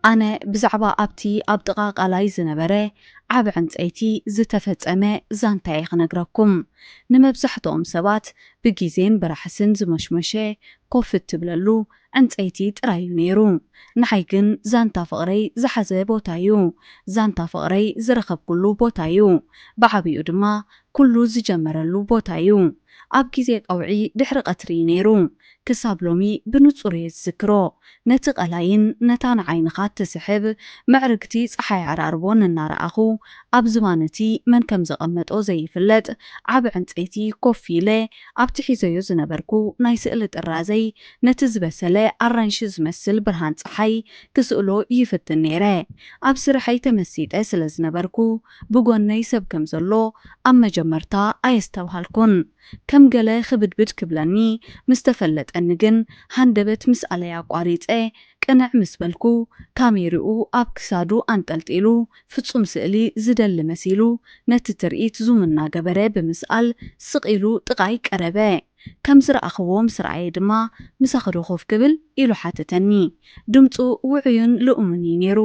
ኣነ ብዛዕባ ኣብቲ ኣብ ጥቓ ቃላይ ዝነበረ ዓቢ ዕንጸይቲ ዝተፈጸመ ዛንታ እየ ክነግረኩም። ንመብዛሕትኦም ሰባት ብግዜን ብራሕስን ዝመሽመሸ ኮፍ እትብለሉ ዕንጸይቲ ጥራይ እዩ ነይሩ። ንዓይ ግን ዛንታ ፍቕረይ ዝሓዘ ቦታ እዩ። ዛንታ ፍቕረይ ዝረኸብኩሉ ቦታ እዩ። ብዓቢኡ ድማ ኩሉ ዝጀመረሉ ቦታ እዩ። ኣብ ግዜ ቀውዒ ድሕሪ ቀትሪ እዩ ነይሩ። ክሳብ ሎሚ ብንጹር እየ ዝዝክሮ። ነቲ ቀላይን ነታ ንዓይንኻ እትስሕብ ምዕርግቲ ጸሓይ ዓራርቦ ነናረኣኹ፣ ኣብ ዝባን እቲ መን ከም ዘቐመጦ ዘይፍለጥ ዓቢ ዕንጸይቲ ኮፍ ኢለ፣ ኣብቲ ሒዘዮ ዝነበርኩ ናይ ስእሊ ጥራዘይ ነቲ ዝበሰለ ኣራንሺ ዝመስል ብርሃን ጸሓይ ክስእሎ ይፍትን ነይረ። ኣብ ስርሐይ ተመሲጠ ስለ ዝነበርኩ፣ ብጎነይ ሰብ ከም ዘሎ ኣብ መጀመርታ ኣየስተብሃልኩን። ከም ገለ ክብድብድ ክብለኒ ምስ ተፈለጠኒ ግን፣ ሃንደበት ምስኣለይ ኣቋሪጸ፣ ቅንዕ ምስ በልኩ፣ ካሜርኡ ኣብ ክሳዱ ኣንጠልጢሉ፣ ፍጹም ስእሊ ዝደሊ መሲሉ፣ ነቲ ትርኢት ዙም እናገበረ ብምስኣል፣ ስቕ ኢሉ ጥቓይ ቀረበ። ከም ዝረኣኽዎ ምስ ረኣየ ድማ፣ "ምሳኺ ዶ ኮፍ ክብል?" ኢሉ ሓተተኒ። ድምጹ ውዑይን ልኡምን እዩ ነይሩ።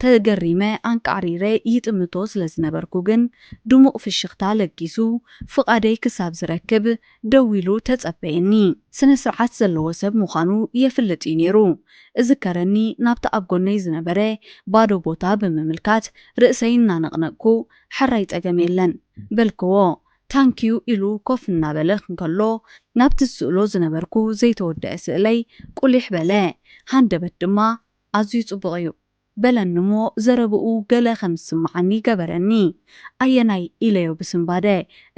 ተገሪመ ኣንቃዕሪረ ይጥምቶ ስለ ዝነበርኩ ግን፣ ድሙቕ ፍሽኽታ ለጊሱ፣ ፍቓደይ ክሳብ ዝረክብ ደው ኢሉ ተጸበየኒ። ስነ ስርዓት ዘለዎ ሰብ ምዃኑ የፍልጥ እዩ ነይሩ። እዝከረኒ፣ ናብቲ ኣብ ጎነይ ዝነበረ ባዶ ቦታ ብምምልካት፣ ርእሰይ እናነቕነቕኩ፣ "ሕራይ ጸገም የለን" በልክዎ። "ታንኪዩ" ኢሉ ኮፍ እናበለ እንከሎ፣ ናብቲ ዝስእሎ ዝነበርኩ ዘይተወደአ ስእለይ ቁሊሕ በለ። ሃንደበት ድማ፣ "ኣዝዩ ጽቡቕ እዩ" በለኒ እሞ፣ ዘረብኡ ገለ ከም ዝስምዓኒ ገበረኒ። "ኣየናይ?" ኢለዮ ብስንባደ።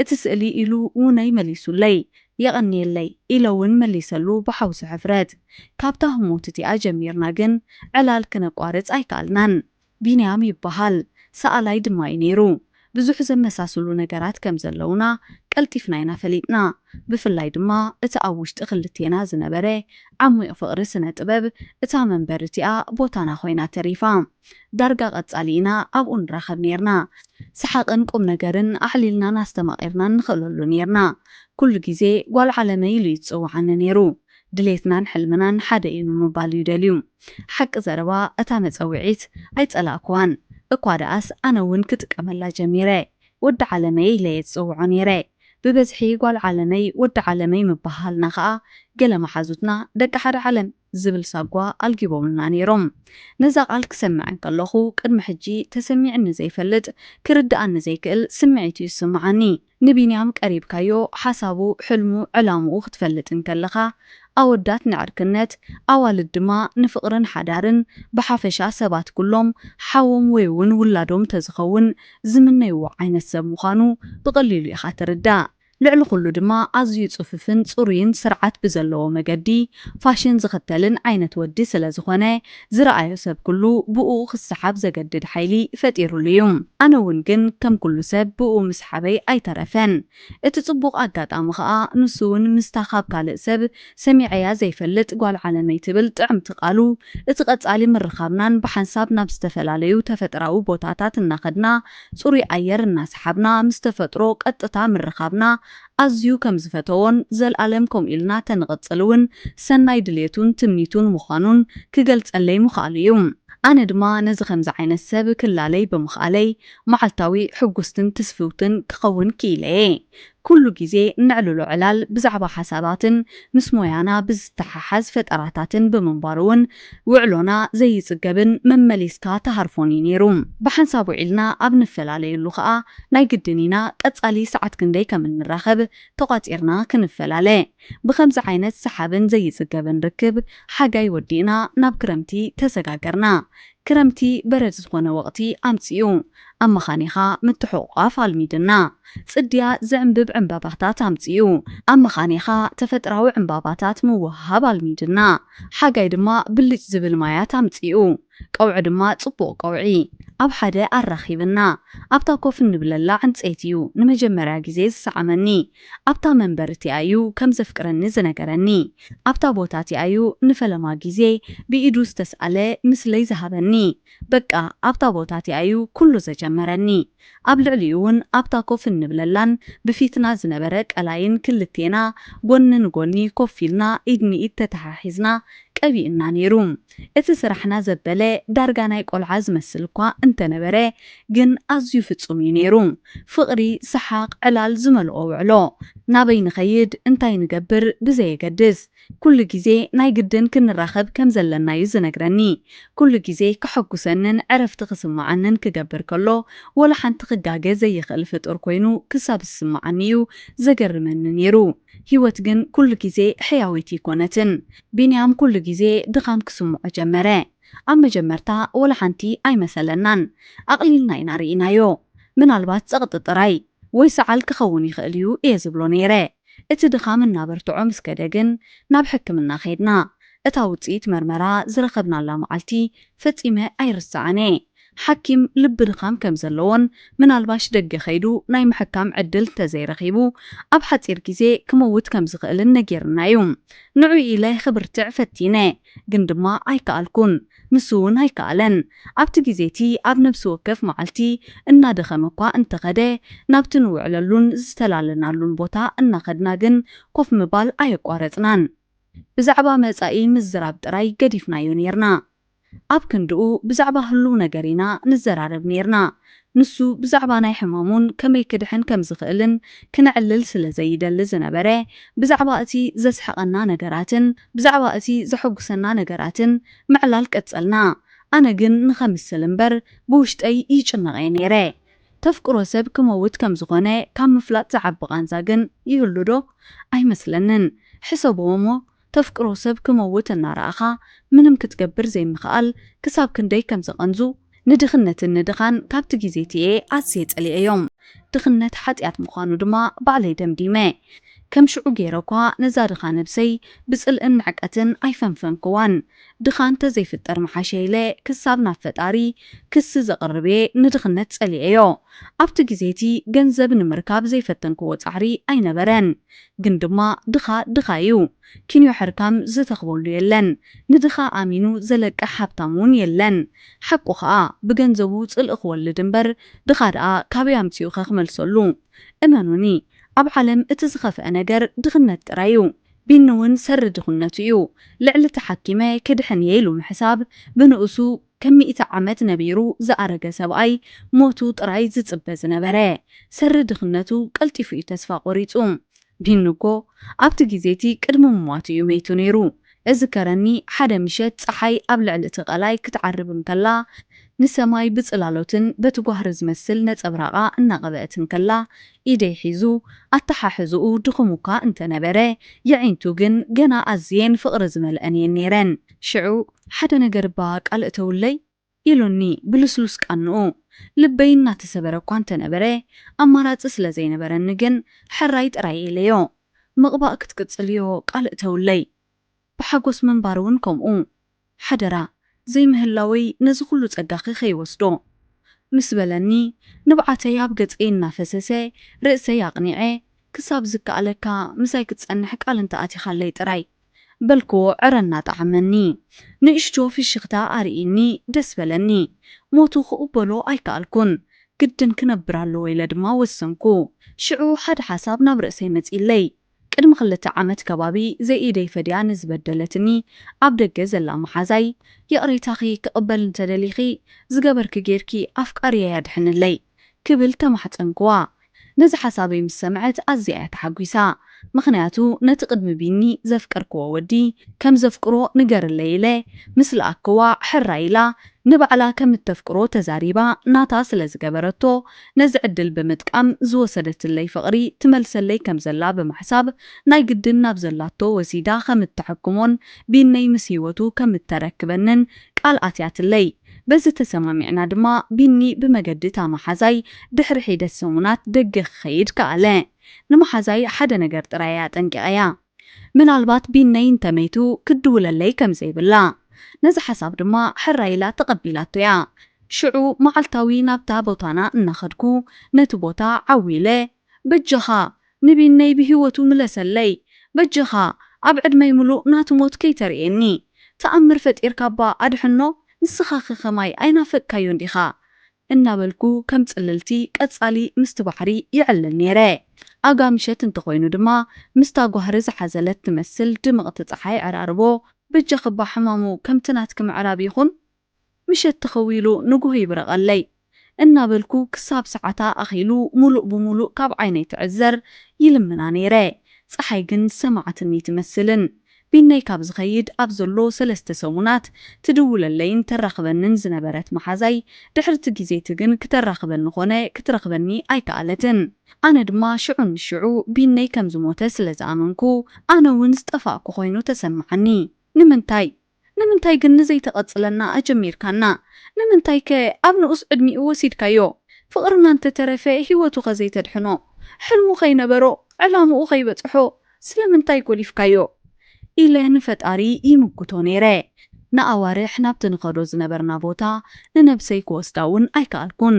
"እቲ ስእሊ" ኢሉ ውነይ መሊሱለይ። "የቐንየለይ" ኢለ እውን መሊሰሉ ብሓውሲ ሕፍረት። ካብታ ህሞት እቲኣ ጀሚርና ግን ዕላል ክነቋርጽ ኣይከኣልናን። ቢንያም ይበሃል፣ ሰኣላይ ድማ እዩ ነይሩ። ብዙሕ ዘመሳስሉ ነገራት ከም ዘለውና ቀልጢፍና ኢና ፈሊጥና። ብፍላይ ድማ እቲ ኣብ ውሽጢ ክልቴና ዝነበረ ዓሚቕ ፍቕሪ ስነ ጥበብ፣ እታ መንበር እቲኣ ቦታና ኮይና ተሪፋ። ዳርጋ ቀጻሊ ኢና ኣብኡ ንራኸብ ኔርና። ሰሓቕን ቁም ነገርን ኣዕሊልናን ኣስተማቒርናን ንኽእለሉ ኔርና። ኩሉ ግዜ "ጓል ዓለመይ" ኢሉ እዩ ዝጽውዓኒ ኔሩ። ድሌትናን ሕልምናን ሓደ እዩ ንምባል እዩ ደልዩ። ሓቂ ዘረባ፣ እታ መጸውዒት ኣይጸላእኩዋን። እኳ ደኣስ ኣነ እውን ክጥቀመላ ጀሚረ። "ወዲ ዓለመይ" ኢለ እየ ዝጽውዖ ኔረ። ብበዝሒ "ጓል ዓለመይ፣ ወዲ ዓለመይ" ምብሃልና ኸኣ፣ ገለ መሓዙትና "ደቂ ሓደ ዓለም" ዝብል ሳጓ ኣልጊቦምልና ኔሮም። ነዛ ቃል ክሰምዕ እንከለኹ፣ ቅድሚ ሕጂ ተሰሚዕኒ ዘይፈልጥ፣ ክርድኣኒ ዘይክእል ስምዒት እዩ ዝስምዓኒ። ንቢንያም ቀሪብካዮ፣ ሓሳቡ፣ ሕልሙ፣ ዕላምኡ ክትፈልጥ እንከለኻ፣ ኣወዳት ንዕርክነት፣ ኣዋልድ ድማ ንፍቕርን ሓዳርን፣ ብሓፈሻ ሰባት ኩሎም፣ ሓዎም ወይ እውን ውላዶም ተዝኸውን ዝምነይዎ ዓይነት ሰብ ምዃኑ ብቐሊሉ ኢኻ ትርዳእ። ልዕሊ ኩሉ ድማ ኣዝዩ ጽፉፍን ጽሩይን ስርዓት ብዘለዎ መገዲ ፋሽን ዝኽተልን ዓይነት ወዲ ስለ ዝኾነ፣ ዝረኣዮ ሰብ ኩሉ ብእኡ ክሰሓብ ዘገድድ ሓይሊ ፈጢሩሉ እዩ። ኣነ እውን ግን ከም ኩሉ ሰብ ብእኡ ምስሓበይ ኣይተረፈን። እቲ ጽቡቕ ኣጋጣሚ ኸኣ ንሱ እውን ምስታ ካብ ካልእ ሰብ ሰሚዐያ ዘይፈልጥ ጓል ዓለመይ ትብል ጥዕምቲ ቃሉ፣ እቲ ቀጻሊ ምርኻብናን ብሓንሳብ ናብ ዝተፈላለዩ ተፈጥራዊ ቦታታት እናኸድና ጽሩይ ኣየር እናሰሓብና ምስ ተፈጥሮ ቀጥታ ምርኻብና ኣዝዩ ከም ዝፈተዎን፣ "ዘልኣለም ከምኡ ኢልና ተንቕጽል እውን ሰናይ ድሌቱን ትምኒቱን ምዃኑን ክገልጸለይ ምኽኣሉ እዩ። ኣነ ድማ ነዚ ከምዚ ዓይነት ሰብ ክላለይ ብምኽኣለይ መዓልታዊ ሕጉስትን ትስፍውትን ክኸውን ክኢለ እየ። ኩሉ ግዜ እነዕልሎ ዕላል ብዛዕባ ሓሳባትን ምስ ሞያና ብዝተሓሓዝ ፈጠራታትን ብምንባሩ እውን ውዕሎና ዘይጽገብን መመሊስካ ትሃርፎን እዩ ነይሩ። ብሓንሳብ ውዒልና ኣብ ንፈላለየሉ ኸኣ ናይ ግድን ኢና ቀጻሊ ሰዓት ክንደይ ከም እንራኸብ ተቋጺርና ክንፈላለ። ብኸምዚ ዓይነት ሰሓብን ዘይጽገብን ርክብ፣ ሓጋይ ወዲእና ናብ ክረምቲ ተሰጋገርና። ክረምቲ በረድ ዝኾነ ወቕቲ ኣምጺኡ። ኣብ መኻኒኻ ምትሕቑቓፍ ኣልሚድና። ጽድያ ዝዕምብብ ዕምባባታት ኣምጺኡ። ኣብ መኻኒኻ ተፈጥራዊ ዕምባባታት ምውህሃብ ኣልሚድና። ሓጋይ ድማ ብልጭ ዝብል ማያት ኣምጺኡ። ቀውዒ ድማ ጽቡቕ ቀውዒ ኣብ ሓደ ኣራኺብና። ኣብታ ኮፍ እንብለላ ዕንጸይቲ እዩ ንመጀመርያ ግዜ ዝሰዓመኒ። ኣብታ መንበር እቲኣ እዩ ከም ዘፍቅረኒ ዝነገረኒ። ኣብታ ቦታ እቲኣ እዩ ንፈለማ ግዜ ብኢዱ ዝተስኣለ ምስለይ ዝሃበኒ። በቃ ኣብታ ቦታ እቲኣ እዩ ኩሉ ዘጀመረኒ። ኣብ ልዕሊኡ እውን ኣብታ ኮፍ እንብለላን ብፊትና ዝነበረ ቀላይን ክልቴና ጎኒ ንጎኒ ኮፍ ኢልና ኢድ ንኢድ ተተሓሒዝና ቀቢእና ነይሩ። እቲ ስራሕና ዘበለ ዳርጋ ናይ ቆልዓ ዝመስል እኳ እንተነበረ፣ ግን ኣዝዩ ፍጹም እዩ ነይሩ። ፍቕሪ፣ ሰሓቕ፣ ዕላል ዝመልኦ ውዕሎ። ናበይ ንኸይድ፣ እንታይ ንገብር ብዘየገድስ፣ ኩሉ ግዜ ናይ ግድን ክንራኸብ ከም ዘለና እዩ ዝነግረኒ። ኩሉ ግዜ ከሐጉሰንን ዕረፍቲ ክስምዓንን ክገብር ከሎ፣ ወላ ሓንቲ ክጋገ ዘይኽእል ፍጡር ኮይኑ ክሳብ ዝስምዓኒ እዩ ዘገርመኒ ነይሩ። ህይወት ግን ኩሉ ግዜ ሕያወይቲ ኣይኮነትን። ቢንያም ኩሉ ግዜ ድኻም ክስምዖ ጀመረ። ኣብ መጀመርታ ወላ ሓንቲ ኣይመሰለናን። ኣቕሊልና ኢና ርኢናዮ። ምናልባት ጸቕጢ ጥራይ ወይ ሰዓል ክኸውን ይኽእል እዩ እየ ዝብሎ ነይረ። እቲ ድኻም እናበርትዖ ምስ ከደ ግን ናብ ሕክምና ከይድና። እታ ውጽኢት መርመራ ዝረኸብናላ መዓልቲ ፈጺመ ኣይርስዓን እየ። ሓኪም ልቢ ድኻም ከም ዘለዎን ምናልባሽ ደገ ከይዱ ናይ ምሕካም ዕድል እንተዘይረኺቡ ኣብ ሓጺር ግዜ ክመውት ከም ዝኽእልን ነጊርና እዩ። ንዑ ኢለ ክብርትዕ ፈቲነ፣ ግን ድማ ኣይከኣልኩን። ንሱ እውን ኣይከኣለን። ኣብቲ ግዜ እቲ ኣብ ነፍሲ ወከፍ መዓልቲ እናደኸመ እኳ እንተኸደ፣ ናብቲ ንውዕለሉን ዝተላለናሉን ቦታ እናኸድና ግን ኮፍ ምባል ኣየቋረጽናን። ብዛዕባ መጻኢ ምዝራብ ጥራይ ገዲፍናዮ ኔርና። ኣብ ክንድኡ ብዛዕባ ህሉው ነገር ኢና ንዘራረብ ኔርና። ንሱ ብዛዕባ ናይ ሕማሙን ከመይ ክድሕን ከም ዝኽእልን ክነዕልል ስለ ዘይደሊ ዝነበረ፣ ብዛዕባ እቲ ዘስሕቐና ነገራትን ብዛዕባ እቲ ዘሐጉሰና ነገራትን ምዕላል ቀጸልና። ኣነ ግን ንኸምስል እምበር ብውሽጠይ ይጭነቕ እየ ኔረ። ተፍቅሮ ሰብ ክመውት ከም ዝኾነ ካብ ምፍላጥ ዝዓቢ ቃንዛ ግን ይህሉ ዶ? ኣይመስለንን። ሕሰብዎ እሞ፣ ተፍቅሮ ሰብ ክመውት እናረኣኻ ምንም ክትገብር ዘይምኽኣል ክሳብ ክንደይ ከም ዘቐንዙ። ንድኽነትን ንድኻን ካብቲ ግዜ እቲ እየ ኣዝየ ጸሊኤዮም። ድኽነት ሓጢኣት ምዃኑ ድማ ባዕለይ ደምዲመ። ከም ሽዑ ገይረ እኳ ነዛ ድኻ ነብሰይ ብጽልእን ንዕቀትን ኣይፈንፈንክዋን። ድኻ እንተዘይፍጠር ምሓሸ ኢለ ክሳብ ናብ ፈጣሪ ክሲ ዘቕርብ እየ ንድኽነት ጸሊኤዮ። ኣብቲ ግዜ እቲ ገንዘብ ንምርካብ ዘይፈተንክዎ ጻዕሪ ኣይነበረን። ግን ድማ ድኻ ድኻ እዩ። ኪንዮ ሕርካም ዝተኽበሉ የለን። ንድኻ ኣሚኑ ዘለቅሕ ሃብታም እውን የለን። ሓቁ ኸኣ፣ ብገንዘቡ ጽልኢ ክወልድ እምበር፣ ድኻ ደኣ ካበይ ኣምጺኡኸ ክመልሰሉ? እመኑኒ፣ ኣብ ዓለም እቲ ዝኸፍአ ነገር ድኽነት ጥራይ እዩ። ቢኒ እውን ሰሪ ድኽነቱ እዩ። ልዕሊ ተሓኪመ ክድሕን እየ ኢሉ ምሕሳብ፣ ብንኡሱ ከም ሚእቲ ዓመት ነቢሩ ዝኣረገ ሰብኣይ ሞቱ ጥራይ ዝጽበ ዝነበረ። ሰሪ ድኽነቱ ቀልጢፉ እዩ ተስፋ ቆሪጹ። ቢኒ እኮ ኣብቲ ግዜ እቲ ቅድሚ ምሟቱ እዩ መይቱ ነይሩ። እዝከረኒ፣ ሓደ ምሸት ጸሓይ ኣብ ልዕሊ እቲ ቀላይ ክትዓርብ እንከላ፣ ንሰማይ ብጽላሎትን በቲ ጓህሪ ዝመስል ነጸብራቓ እናቐብአት እንከላ፣ ኢደይ ሒዙ፣ ኣተሓሕዝኡ ድኹም እኳ እንተነበረ፣ የዒንቱ ግን ገና ኣዝየን ፍቕሪ ዝመልአን እየን ነይረን። ሽዑ፣ ሓደ ነገር እባ ቃል እተውለይ? ኢሉኒ ብልስሉስ ቃንኡ። ልበይ እናተሰበረ እኳ እንተነበረ፣ ኣማራጺ ስለ ዘይነበረኒ ግን ሕራይ ጥራይ ኢለዮ። ምቕባእ ክትቅጽልዮ ቃል እተውለይ። ብሓጎስ ምንባር እውን ከምኡ። ሓደራ፣ ዘይምህላወይ ነዚ ኩሉ ጸጋኺ ከይወስዶ። ምስ በለኒ፣ ንብዓተይ ኣብ ገጸይ እናፈሰሰ፣ ርእሰይ ኣቕኒዐ፣ ክሳብ ዝከኣለካ ምሳይ ክትጸንሕ ቃል እንተኣቲኻለይ ጥራይ። በልክዎ ዕረ እናጠዓመኒ። ንእሽቶ ፍሽኽታ ኣርኢኒ ደስ በለኒ። ሞቱ ክቕበሎ ኣይከኣልኩን። ግድን ክነብር ኣለዎ ኢለ ድማ ወሰንኩ። ሽዑ ሓደ ሓሳብ ናብ ርእሰይ መጺእለይ። ቅድሚ ክልተ ዓመት ከባቢ ዘኢደይ ፈድያ ንዝበደለትኒ ኣብ ደገ ዘላ መሓዛይ፣ ይቕሬታኺ ክቕበል እንተደሊኺ፣ ዝገበርኪ ጌርኪ ኣፍቃሪየይ ኣድሕንለይ ክብል ተማሕጸንክዋ። ነዚ ሓሳበይ ምስ ሰምዐት ኣዝያ እያ ተሓጒሳ። ምኽንያቱ ነቲ ቅድሚ ቢኒ ዘፍቀርክዎ ወዲ ከም ዘፍቅሮ ንገርለይ ኢለ ምስ ለኣክዋ ሕራይ ኢላ ንባዕላ ከም እተፍቅሮ ተዛሪባ ናታ ስለ ዝገበረቶ ነዚ ዕድል ብምጥቃም ዝወሰደትለይ ፍቕሪ ትመልሰለይ ከም ዘላ ብምሕሳብ ናይ ግድን ናብ ዘላቶ ወሲዳ ከም እተሐክሞን ቢነይ ምስ ህይወቱ ከም እተረክበንን ቃል ኣትያትለይ። በዚ ተሰማሚዕና ድማ ቢኒ ብመገዲ እታ መሓዛይ ድሕሪ ሒደት ሰሙናት ደገ ክኸይድ ከኣለ። ንመሓዛይ ሓደ ነገር ጥራይ እያ ኣጠንቂቐያ። ምናልባት ቢነይ እንተመይቱ ክድውለለይ ከም ዘይብላ። ነዚ ሓሳብ ድማ ሕራይ ኢላ ተቐቢላቶ እያ። ሽዑ መዓልታዊ ናብታ ቦታና እናኸድኩ ነቲ ቦታ ዓው ኢለ፣ በጃኻ ንቢነይ ብህይወቱ ምለሰለይ፣ በጃኻ ኣብ ዕድመይ ምሉእ ናቱ ሞት ከይተርእየኒ፣ ተኣምር ፈጢርካ እባ ኣድሕኖ፣ ንስኻኸ ከማይ ኣይናፈቅካዮን ዲኻ? እናበልኩ ከም ጽልልቲ ቀጻሊ ምስቲ ባሕሪ ይዕልል ነይረ። ኣጋ ምሸት እንተኾይኑ ድማ ምስታ ጓህሪ ዝሓዘለት ትመስል ድምቕቲ ጸሓይ ዕራርቦ በጃኺ እባ ሕማሙ ከምቲ ናትኪ ምዕራብ ይኹን፣ ምሸት ተኸዊሉ ንጉሆ ይብረቐለይ እናበልኩ ክሳብ ሰዓታ ኣኺሉ ሙሉእ ብሙሉእ ካብ ዓይነይ ትዕዘር ይልምና ነይረ። ጸሓይ ግን ዝሰማዓትኒ ትመስልን። ቢነይ ካብ ዝኸይድ ኣብ ዘሎ ሰለስተ ሰሙናት ትድውለለይን ተራኽበንን ዝነበረት መሓዛይ፣ ድሕርቲ ግዜቲ ግን ክተራኽበኒ ኾነ ክትረኽበኒ ኣይከኣለትን። ኣነ ድማ ሽዑ ንሽዑ ቢነይ ከም ዝሞተ ስለ ዝኣመንኩ፣ ኣነ እውን ዝጠፋእኩ ኮይኑ ተሰማዓኒ። ንምንታይ? ንምንታይ ግን ንዘይተቐጽለና ኣጀሚርካና? ንምንታይከ ኣብ ንኡስ ዕድሚኡ ወሲድካዮ? ፍቕርና እንተተረፈ ህይወቱኸ ዘይተድሕኖ? ሕልሙ ከይነበሮ፣ ዕላምኡ ከይበጽሖ ስለምንታይ ጎሊፍካዮ? ኢለ ንፈጣሪ ይምጉቶ ነይረ። ንኣዋርሕ ናብቲ ንኸዶ ዝነበርና ቦታ ንነብሰይ ክወስዳ እውን ኣይከኣልኩን።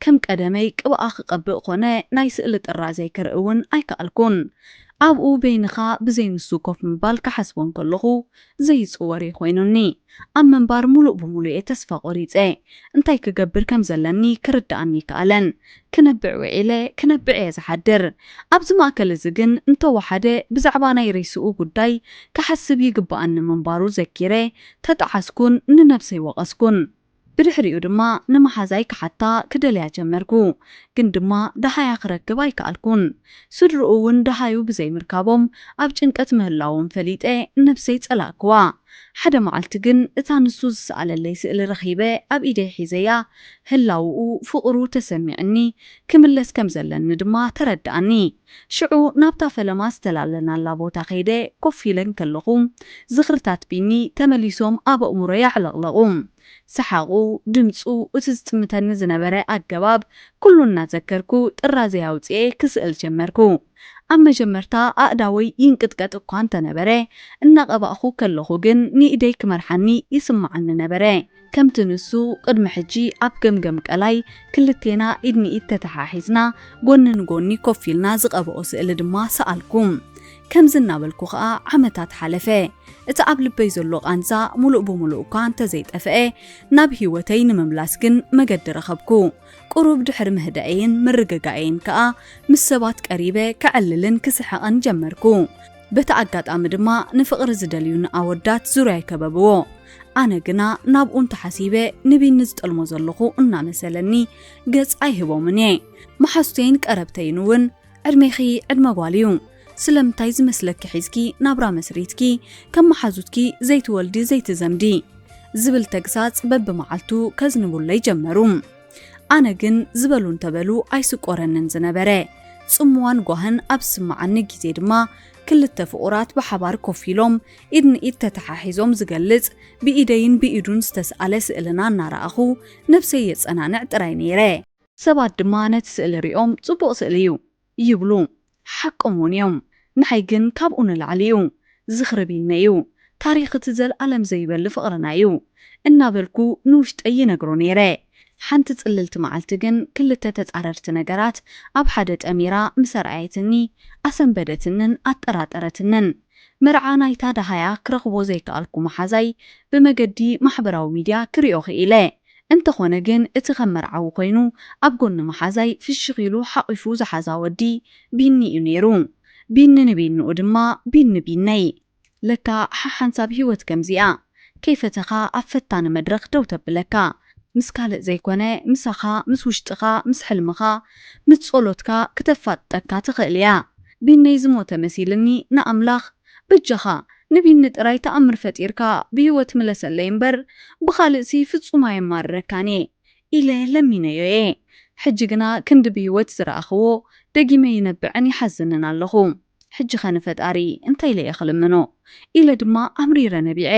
ከም ቀደመይ ቅብኣ ክቐብእ ኮነ ናይ ስእሊ ጥራዘይ ክርኢ እውን ኣይከኣልኩን። ኣብኡ በይንኻ ብዘይ ንሱ ኮፍ ምባል ክሓስቦ እንከለኹ ዘይጽወር እዩ ኮይኑኒ። ኣብ ምንባር ሙሉእ ብሙሉእ እየ ተስፋ ቆሪጸ። እንታይ ክገብር ከም ዘለኒ ክርድኣኒ ይከኣለን። ክነብዕ ውዒለ ክነብዕ እየ ዝሓድር። ኣብዚ ማእከል እዚ ግን እንተወሓደ ብዛዕባ ናይ ሬስኡ ጉዳይ ክሓስብ ይግብኣኒ ምንባሩ ዘኪረ ተጠዓስኩን ንነብሰይ ወቐስኩን። ብድሕሪኡ ድማ ንመሓዛይ ክሓታ ክደልያ ጀመርኩ፣ ግን ድማ ደሃያ ክረክብ ኣይከኣልኩን። ስድርኡ እውን ደሃዩ ብዘይምርካቦም ኣብ ጭንቀት ምህላዎም ፈሊጠ ነብሰይ ጸላእክዋ። ሓደ መዓልቲ ግን እታ ንሱ ዝሰኣለለይ ስእሊ ረኺበ ኣብ ኢደይ ሒዘያ፣ ህላውኡ ፍቕሩ ተሰሚዕኒ ክምለስ ከም ዘለኒ ድማ ተረድኣኒ። ሽዑ ናብታ ፈለማ ዝተላለናላ ቦታ ከይደ ኮፍ ኢለ እንከለኹ ዝኽርታት ቢኒ ተመሊሶም ኣብ ኣእምሮይ ኣዕለቕለቑ። ሰሓቑ፣ ድምጹ፣ እቲ ዝጥምተኒ ዝነበረ ኣገባብ፣ ኩሉ እናዘከርኩ ጥራዘይ ኣውጺኤ ክስእል ጀመርኩ። ኣብ መጀመርታ ኣእዳወይ ይንቅጥቀጥ እኳ እንተነበረ፣ እናቐባእኹ ከለኹ ግን ንኢደይ ክመርሓኒ ይስምዓኒ ነበረ። ከምቲ ንሱ ቅድሚ ሕጂ ኣብ ገምገም ቀላይ ክልቴና ኢድ ንኢድ ተተሓሒዝና ጎኒ ንጎኒ ኮፍ ኢልና ዝቐብኦ ስእሊ ድማ ሰኣልኩ። ከምዚ እናበልኩ ኸኣ ዓመታት ሓለፈ። እቲ ኣብ ልበይ ዘሎ ቃንዛ ሙሉእ ብሙሉእ እኳ እንተዘይጠፍአ፣ ናብ ህይወተይ ንምምላስ ግን መገዲ ረኸብኩ። ቁሩብ ድሕሪ ምህዳኤይን ምርግጋኤይን ከኣ ምስ ሰባት ቀሪበ ከዕልልን ክስሕቕን ጀመርኩ። በቲ ኣጋጣሚ ድማ ንፍቕሪ ዝደልዩኒ ኣወዳት ዙርያይ ከበብዎ። ኣነ ግና ናብኡ እንተሓሲበ ንቢኒ ዝጠልሞ ዘለኹ እናመሰለኒ ገጽ ኣይህቦምን እየ። መሓዙተይን ቀረብተይን እውን ዕድሜኺ ዕድመ ጓል እዩ። ስለምንታይ ዝመስለኪ ሒዝኪ ናብራ መስሪትኪ፣ ከም መሓዙትኪ ዘይትወልዲ ዘይትዘምዲ? ዝብል ተግሳጽ በብመዓልቱ ከዝንቡለይ ጀመሩ። ኣነ ግን ዝበሉ እንተበሉ ኣይስቆረንን ዝነበረ። ጽምዋን ጓህን ኣብ ዝስምዓኒ ግዜ ድማ ክልተ ፍቑራት ብሓባር ኮፍ ኢሎም ኢድ ንኢድ ተተሓሒዞም ዝገልጽ ብኢደይን ብኢዱን ዝተስኣለ ስእልና እናረኣኹ ነብሰይ የጸናንዕ ጥራይ ነይረ። ሰባት ድማ ነቲ ስእሊ ሪኦም ጽቡቕ ስእሊ እዩ ይብሉ። ሓቆም እውን እዮም። ንዓይ ግን ካብኡ ንላዕሊ እዩ። ዝኽሪ ቢነ እዩ። ታሪኽ እቲ ዘልኣለም ዘይበሊ ፍቕርና እዩ እናበልኩ ንውሽጠይ ይነግሮ ነይረ። ሓንቲ ጽልልቲ መዓልቲ ግን ክልተ ተጻረርቲ ነገራት ኣብ ሓደ ጠሚራ ምስ ኣርኣየትኒ ኣሰንበደትንን ኣጠራጠረትንን። መርዓ ናይታ ደሃያ ክረኽቦ ዘይከኣልኩ መሓዛይ ብመገዲ ማሕበራዊ ሚድያ ክሪኦ ክኢለ። እንተኾነ ግን እቲ ከም መርዓዊ ኮይኑ ኣብ ጎኒ መሓዛይ ፍሽኽ ኢሉ ሓቒፉ ዝሓዛ ወዲ ቢኒ እዩ ነይሩ። ቢኒ ንቢንኡ ድማ ቢኒ ቢነይ። ለካ ሓሓንሳብ ህይወት ከምዚኣ ከይፈተኻ ኣብ ፈታኒ መድረኽ ደው ተብለካ። ምስ ካልእ ዘይኮነ ምሳኻ፣ ምስ ውሽጥኻ፣ ምስ ሕልምኻ፣ ምስ ጸሎትካ ክተፋጥጠካ ትኽእል እያ። ቢነይ ዝሞተ መሲልኒ ንኣምላኽ በጃኻ ንቢኒ ጥራይ ተኣምር ፈጢርካ ብህይወት ምለሰለይ እምበር ብኻልእሲ ፍጹም ኣየማርረካን እየ ኢለ ለሚነዮ እየ። ሕጂ ግና ክንዲ ብህይወት ዝረኣኽዎ ደጊመ ይነብዕን ይሓዝንን ኣለኹ። ሕጂኸ ንፈጣሪ እንታይ ኢለ እየ ክልምኖ? ኢለ ድማ ኣምሪረ ነቢዐ።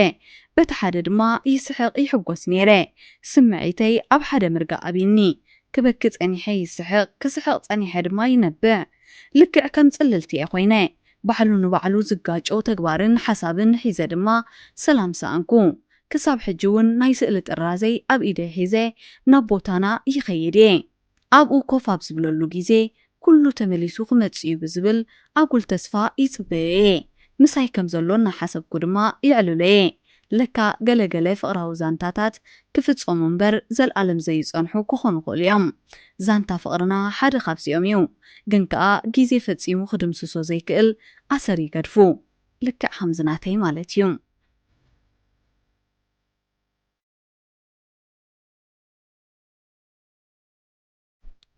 በቲ ሓደ ድማ ይስሕቕ ይሕጎስ ነይረ። ስምዒተይ ኣብ ሓደ ምርጋእ ኣቢኒ። ክበኪ ጸኒሐ ይስሕቕ፣ ክስሕቕ ጸኒሐ ድማ ይነብዕ። ልክዕ ከም ጽልልቲ እየ ኮይነ። ባዕሉ ንባዕሉ ዝጋጮ ተግባርን ሓሳብን ሒዘ ድማ ሰላም ሰኣንኩ። ክሳብ ሕጂ እውን ናይ ስእሊ ጥራዘይ ኣብ ኢደይ ሒዘ ናብ ቦታና ይኸይድ እየ። ኣብኡ ኮፍ ኣብ ዝብለሉ ግዜ ኩሉ ተመሊሱ ክመጽእ እዩ ብዝብል ኣጉል ተስፋ ይጽበዮ እየ። ምሳይ ከም ዘሎ እናሓሰብኩ ድማ የዕልሎ እየ። ለካ ገለ ገለ ፍቕራዊ ዛንታታት ክፍጸሙ እምበር ዘልኣለም ዘይጸንሑ ክኾኑ ይኽእሉ እዮም። ዛንታ ፍቕርና ሓደ ካብዚኦም እዩ። ግን ከኣ ግዜ ፈጺሙ ክድምስሶ ዘይክእል ኣሰር ይገድፉ። ልክዕ ከምዚ ናተይ ማለት እዩ።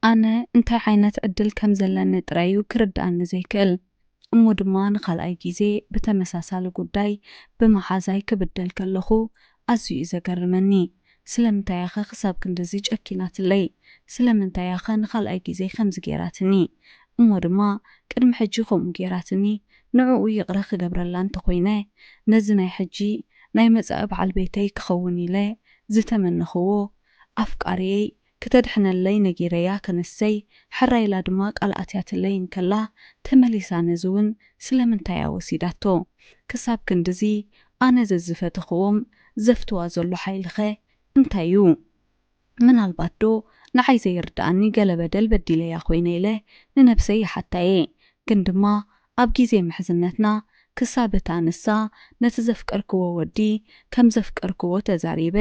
ኣነ እንታይ ዓይነት ዕድል ከም ዘለኒ ጥራይ እዩ ክርድኣኒ ዘይክእል። እሞ ድማ ንኻልኣይ ግዜ ብተመሳሳሊ ጉዳይ ብመሓዛይ ክብደል ከለኹ ኣዝዩ እዩ ዘገርመኒ። ስለምንታይ እያ ኸ ክሳብ ክንድዚ ጨኪናትለይ? ስለምንታይ እያ ኸ ንኻልኣይ ግዜ ከምዚ ገይራትኒ? እሞ ድማ ቅድሚ ሕጂ ከምኡ ገይራትኒ፣ ንዕኡ ይቕረ ክገብረላ እንተኾይነ፣ ነዚ ናይ ሕጂ ናይ መጻኢ በዓል ቤተይ ክኸውን ኢለ ዝተመነኽዎ ኣፍቃሪየይ ክተድሕነለይ ነጊረያ ከነሰይ፣ ሕራይ ኢላ ድማ ቃል ኣትያትለይ እንከላ፣ ተመሊሳ ነዚ እውን ስለምንታይ እያ ወሲዳቶ? ክሳብ ክንድዚ ኣነ ዘዝፈተኽዎም ዘፍትዋ ዘሎ ሓይሊኸ እንታይ እዩ? ምናልባት ዶ ንዓይ ዘይርድኣኒ ገለ በደል በዲለያ ኮይነ ኢለ ንነብሰይ ይሓታ እየ። ግን ድማ ኣብ ግዜ ምሕዝነትና ክሳብ እታ ንሳ ነቲ ዘፍቀርክዎ ወዲ ከም ዘፍቀርክዎ ተዛሪበ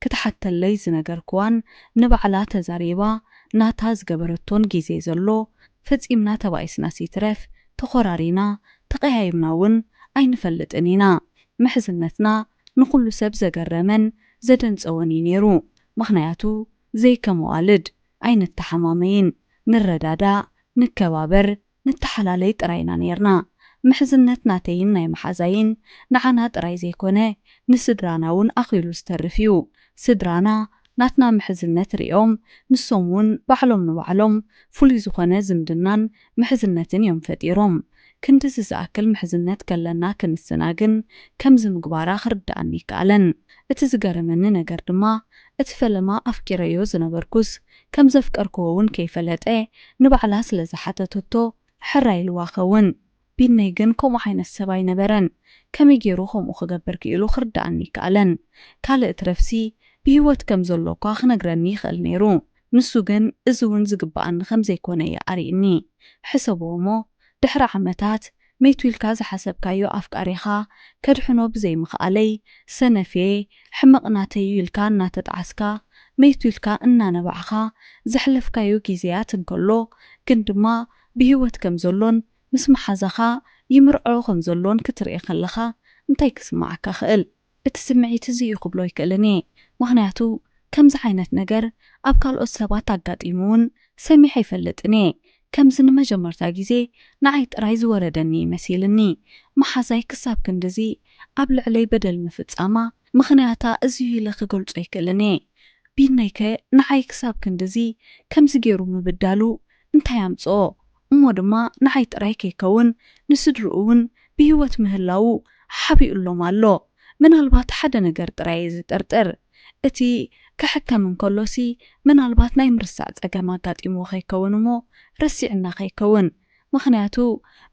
ክትሓተለይ ዝነገርክዋን ንባዕላ ተዛሪባ ናታ ዝገበረቶን ግዜ ዘሎ ፈጺምና ተባኢስናስ ይትረፍ ተኾራሪና ተቐያይምና እውን ኣይንፈልጥን ኢና። ምሕዝነትና ንኹሉ ሰብ ዘገረመን ዘደንጸወን እዩ ነይሩ። ምኽንያቱ ዘይከም ኣዋልድ ኣይንተሓማመይን፣ ንረዳዳእ፣ ንከባበር፣ ንተሓላለይ ጥራይ ኢና ነይርና። ምሕዝነት ናተይን ናይ መሓዛይን ንዓና ጥራይ ዘይኮነ ንስድራና እውን ኣኺሉ ዝተርፍ እዩ። ስድራና ናትና ምሕዝነት ሪኦም ንሶም እውን ባዕሎም ንባዕሎም ፍሉይ ዝኾነ ዝምድናን ምሕዝነትን እዮም ፈጢሮም። ክንድዚ ዝኣክል ምሕዝነት ከለና ክንስና ግን ከምዚ ምግባራ ክርድኣኒ ኣይከኣለን። እቲ ዝገረመኒ ነገር ድማ እቲ ፈለማ ኣፍቂረዮ ዝነበርኩስ ከም ዘፍቀርክዎ እውን ከይፈለጠ ንባዕላ ስለ ዝሓተተቶ ሕራይ ኢልዋ ኸውን። ቢነይ ግን ከምኡ ዓይነት ሰብ ኣይነበረን። ከመይ ገይሩ ከምኡ ክገብር ክኢሉ ክርድኣኒ ኣይከኣለን። ካልእ ትረፍሲ ብህይወት ከም ዘሎ እኳ ክነግረኒ ይኽእል ነይሩ። ንሱ ግን እዚ እውን ዝግብኣኒ ከም ዘይኮነ እዩ ኣርእይኒ። ሕሰብዎ እሞ ድሕሪ ዓመታት መይቱ ኢልካ ዝሓሰብካዮ ኣፍቃሪኻ ከድሕኖ ብዘይምኽኣለይ ሰነፍየ፣ ሕመቕ ናተይ'ዩ ኢልካ እናተጣዓስካ፣ መይቱ ኢልካ እናነባዕኻ ዘሕለፍካዮ ግዜያት እንከሎ ግን ድማ ብህይወት ከም ዘሎን ምስ መሓዛኻ ይምርዖ ከም ዘሎን ክትርኢ ከለኻ እንታይ ክስምዓካ ይኽእል? እቲ ስምዒት እዚ እዩ ክብሎ ኣይክእልን እየ። ምኽንያቱ ከምዚ ዓይነት ነገር ኣብ ካልኦት ሰባት ኣጋጢሙ እውን ሰሚዐ ኣይፈልጥን እየ። ከምዚ ንመጀመርታ ግዜ ንዓይ ጥራይ ዝወረደኒ እዩ መሲልኒ። መሓዛይ ክሳብ ክንድዚ ኣብ ልዕለይ በደል ምፍጻማ ምኽንያታ እዚ እዩ ኢለ ክገልጾ ኣይክእልን እየ። ቢነይከ ንዓይ ክሳብ ክንድዚ ከምዚ ገይሩ ምብዳሉ እንታይ ኣምጽኦ? እሞ ድማ ንዓይ ጥራይ ከይከውን ንስድርኡ እውን ብህይወት ምህላዉ ሓቢኡሎም ኣሎ። ምናልባት ሓደ ነገር ጥራይ እየ ዝጥርጥር። እቲ ክሕከም እንከሎሲ ምናልባት ናይ ምርሳዕ ጸገም ኣጋጢምዎ ከይከውን እሞ ረሲዕና ከይከውን። ምኽንያቱ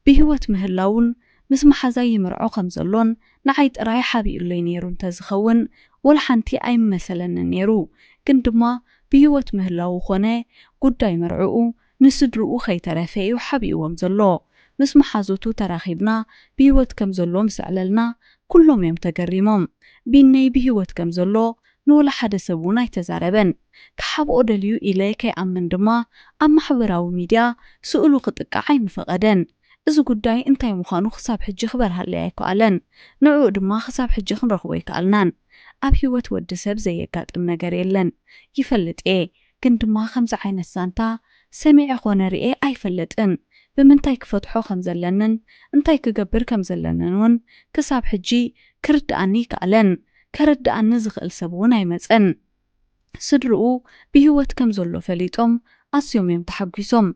ብህይወት ምህላዉን ምስ መሓዛይ ይምርዖ ከም ዘሎን ንዓይ ጥራይ ሓቢኡለይ ነይሩ እንተዝኸውን ወላ ሓንቲ ኣይምመሰለንን ነይሩ። ግን ድማ ብህይወት ምህላዉ ኾነ ጉዳይ መርዕኡ ንስድርኡ ከይተረፈ እዩ ሓቢእዎም ዘሎ። ምስ መሓዙቱ ተራኺብና ብህይወት ከም ዘሎ ምስ ኣዕለልና ኩሎም እዮም ተገሪሞም። ቢነይ ብህይወት ከም ዘሎ ንወላ ሓደ ሰብ እውን ኣይተዛረበን። ክሓብኦ ደልዩ ኢለ ከይኣምን ድማ ኣብ ማሕበራዊ ሚድያ ስእሉ ክጥቃዕ ኣይምፈቐደን። እዚ ጉዳይ እንታይ ምዃኑ ክሳብ ሕጂ ክበርሃለይ ኣይከኣለን። ንዕኡ ድማ ክሳብ ሕጂ ክንረኽቦ ኣይከኣልናን። ኣብ ህይወት ወዲ ሰብ ዘየጋጥም ነገር የለን። ይፈልጥ እየ፣ ግን ድማ ከምዚ ዓይነት ዛንታ ሰሚዐ ኾነ ርእየ ኣይፈልጥን። ብምንታይ ክፈትሖ ከም ዘለንን እንታይ ክገብር ከም ዘለንን እውን ክሳብ ሕጂ ክርድኣኒ ኣይከኣለን። ከረድኣኒ ዝኽእል ሰብ እውን ኣይመጸን። ስድርኡ ብህይወት ከም ዘሎ ፈሊጦም ኣዝዮም እዮም ተሓጒሶም።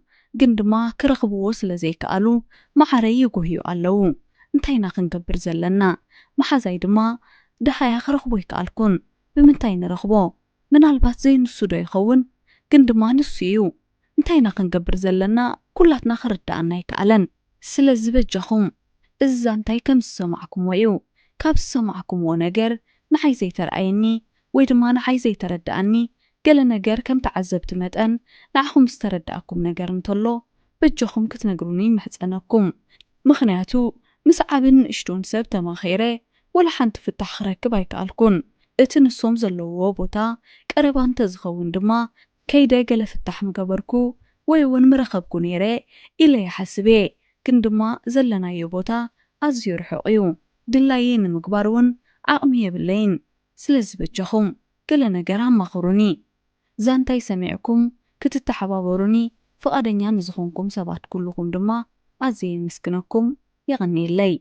ግን ድማ ክረኽብዎ ስለ ዘይከኣሉ ማዕረይ ይጉህዩ ኣለዉ። እንታይ ኢና ክንገብር ዘለና? መሓዛይ ድማ ደሃያ ክረኽቦ ኣይከኣልኩን። ብምንታይ ንረኽቦ? ምናልባት ዘይንሱ ዶ ይኸውን? ግን ድማ ንሱ እዩ። እንታይ ኢና ክንገብር ዘለና? ኩላትና ክርድኣና ኣይከኣለን። ስለዚ በጃኹም እዚ ዛንታይ ከም ዝሰማዕኩምዎ እዩ። ካብ ዝሰማዕኩምዎ ነገር ንዓይ ዘይተርኣየኒ ወይ ድማ ንዓይ ዘይተረድኣኒ ገለ ነገር ከም ተዓዘብቲ መጠን ንዓኹም ዝተረድኣኩም ነገር እንተሎ በጃኹም ክትነግሩኒ ይምሕጸነኩም። ምኽንያቱ ምስ ዓብን ንእሽቶን ሰብ ተማኺረ ወላ ሓንቲ ፍታሕ ክረክብ ኣይከኣልኩን። እቲ ንሶም ዘለውዎ ቦታ ቀረባ እንተዝኸውን ድማ ከይደ ገለ ፍታሕ ምገበርኩ ወይ እውን ምረኸብኩ ነይረ ኢለ ይሓስብ እየ። ግን ድማ ዘለናዮ ቦታ ኣዝዩ ርሑቕ እዩ። ድላየይ ንምግባር እውን ዓቕሚ የብለይን። ስለዚ በጃኹም ገለ ነገር ኣማኽሩኒ። ዛንታይ ሰሚዕኩም ክትተሓባበሩኒ ፍቓደኛ ንዝኾንኩም ሰባት ኩልኹም ድማ ኣዝየ የመስግነኩም። የቐንየለይ።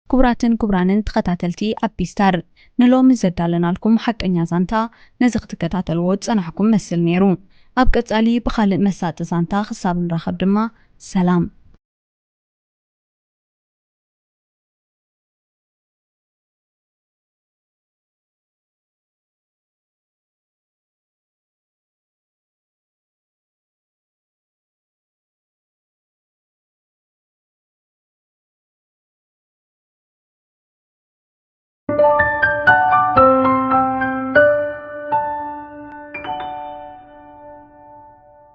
ክቡራትን ክቡራንን ተኸታተልቲ ኣቢ ስታር፣ ንሎሚ ዘዳለናልኩም ሓቀኛ ዛንታ ነዚ ክትከታተልዎ ዝጸናሕኩም መስል ነይሩ። ኣብ ቀጻሊ ብኻልእ መሳጢ ዛንታ ክሳብ ንራኸብ ድማ ሰላም።